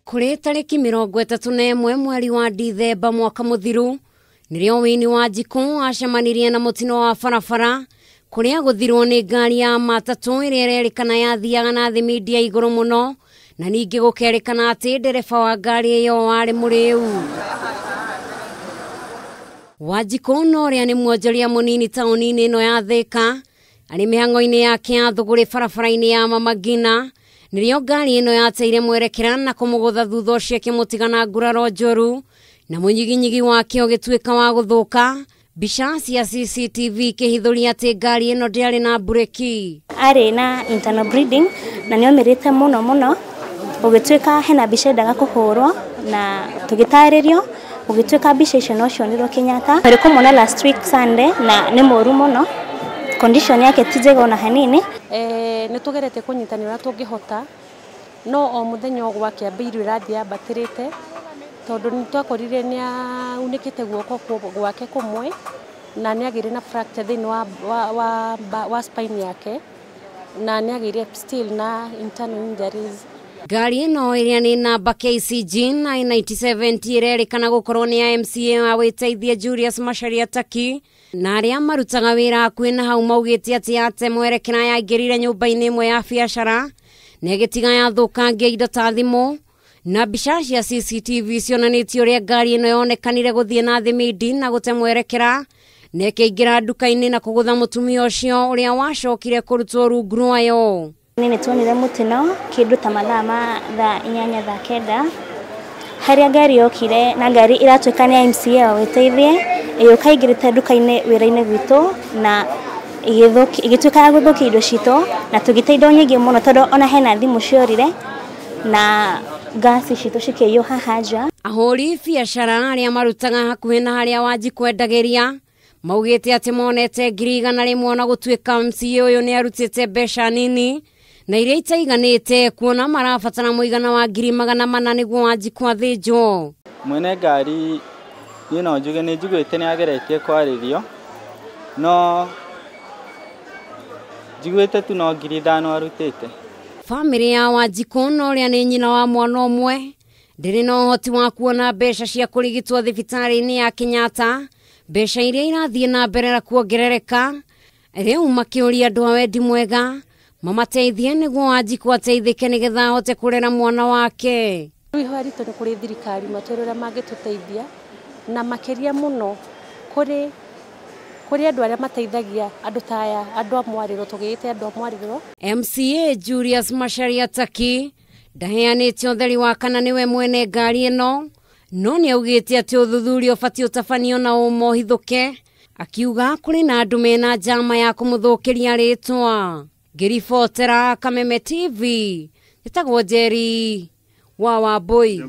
Kũrĩ tarĩki 31 mweri wa Dithemba mwaka mũthiru nĩrĩo Winnie Wanjikũ acemanirie na mũtino wa barabara kũrĩa gũthirwo nĩ ngari ya matatũ ĩrĩa ĩrerĩkana yathiaga na thimindi ya igũrũ mũno na ningĩ gũkerĩkana atĩ ndereba wa ngari ĩyo warĩ mũrĩu. Wanjikũ na ũrĩa nĩ mwonjoria mũnini taũni-inĩ ĩno ya Thĩka arĩ mĩhang'o-inĩ yake ya thũgũrĩ barabara-inĩ ya Mama Ngina nĩrĩo ngari ĩno yateire mwerekera na kũmũgũtha thutha ũcio ĩkĩmũtiga na nguraro njũru na mũnyiginyigi wake ũgĩtuĩka wa gũthũka. Mbica cia CCTV ikĩhithũria atĩ ngari ĩno ndĩarĩ na mbureki. Arĩ na internal bleeding na nĩomĩrĩte mũno mũno, gũgĩtuĩka hena mbica endaga kũhũrwo na tũgĩtarĩrio, gũgĩtuĩka mbica icio no cionirwo Kenyatta. Tũrĩ kũmwona last week Sunday na nĩ mũru mũno, condition yake ti njega ona hanini. Nĩ tũgeretie kũnyitanĩra ũrĩa tũngĩhota, no o mũthenya o gwakĩa mbei irathiĩ yambatĩrĩte tondũ nĩ twakorire nĩ aunĩkĩte guoko gwake kũmwe na nĩ agĩire na fracture thĩinĩ wa spine yake na nĩ agĩire still na internal injuries. Ngari ĩno ĩrĩa nĩ namba KCG 997 ĩrerĩkana gũkorwo nĩ ya MCA wa wĩteithia Julius Macharia Taki na arĩa marutaga wĩra hakuhĩ na hau maugĩte atĩ yate mwerekera yaingĩrire nyũmba-inĩ ĩmwe ya biacara na ĩgĩtiga yathũkangia indo ta thimũ na mbica cia CCTV cionanĩtie ũrĩa ngari ĩno yonekanire gũthiĩ na thimindi na gũte mwerekera na ĩkĩingĩra nduka-inĩ na kũgũtha mũtumia ũcio ũrĩa wacokire kũrutwo rungu rwayo. Nĩ tuonire mũtino kĩndũ ta mathaa ma thaa 8 thaa 9 harĩa ngari yokire na ngari ĩratuĩka nĩ ya MCA wa wĩteithie ĩgĩũka ĩingĩrĩte nduka-inĩ wĩra-inĩ gwitũ na ĩgĩtuĩka ya gũthũkia indo citũ na tũgĩte indo nyingĩ mũno tondũ ona hena thimũ ciorire na ngasi citũ cikĩiywo haha nja. Ahũri biacara arĩa marutaga hakuhĩ na harĩa Wanjikũ endagĩria maugĩte atĩ monete 100,000 na gũtuĩka MCA ũyũ nĩ arutĩte mbeca nini na iria itaiganĩte kuona marabatara mũigana wa 400,000 nĩguo Wanjikũ athĩnjwo. Mwene ngari niĩ no njuge nĩ njiguĩte nĩ ageretie kwarĩrio no njiguĩte tu no 5,000 arutĩte. Bamĩrĩ ya Wanjikũ na ũrĩa nĩ nyina wa mwana ũmwe ndĩrĩ na ũhoti wa kuona mbeca cia kũrigitwo thibitarĩ-inĩ ya Kenyatta, mbeca iria irathiĩ na mbere na kuongerereka. Rĩu makĩũria andũ a wendi mwega mamateithie nĩguo Wanjikũ ateithĩke nĩgetha ahote kũrera mwana wake. Rĩu ihoya ritũ nĩ kũrĩ thirikari matwĩre ũrĩa mangĩtũteithia na makĩria mũno kũrĩ andũ arĩa mateithagia andũ ta aya, andũ a mwarĩro, tũgĩĩte andũ a mwarĩro. MCA Julius Macharia Taki ndaheanĩte ũtheri wa kana nĩwe mwene ngari ĩno no nĩ augĩte atĩ ũthuthuria ũbatiĩ ũtabanio na ũma ũhithũke, akiuga kũrĩ na andũ mena njama ya kũmũthũkĩria rĩtwa. Ngĩribotera Kameme TV, njĩtagwo Njeri wa Wambui.